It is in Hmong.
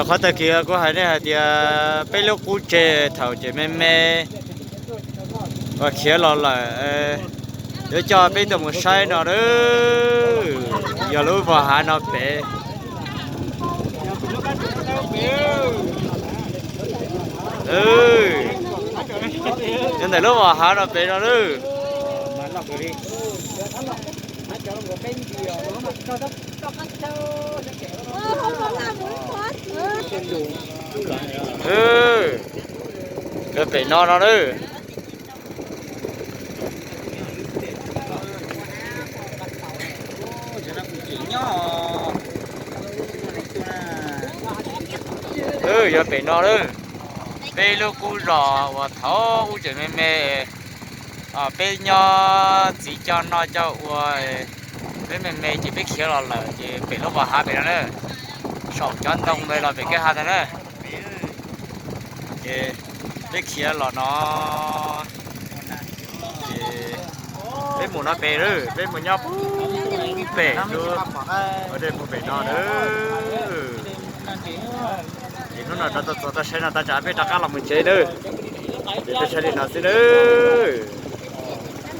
Qhov tag kis kuv hais nej hais tias peb lub qub tsev thaum tseem me me uas khiav los lawm, yuav coj peb tuaj mus saib no na. Yog lub vos hav no pem. Yog ntawm lub vos hav no pem no na. Pem no no na. Yog pem no na, peb lub qub zos uas thaum ub tseem me me, peb nyob txiv coj noj coj ua, peb me me ces peb khiav los lawm ces pem lub vos hav pem no na, saum cov ntoo ntawd los pem kwj ha ntawd na. Ces peb khiav los no, ces peb mus no pem, peb mus nyob pem lub, ua dej mus pem no na. Ces hnub no rov tau txog tau saib no tag tsam peb rov qab los mus tsev na. Ces peb saib li no xwb nawb.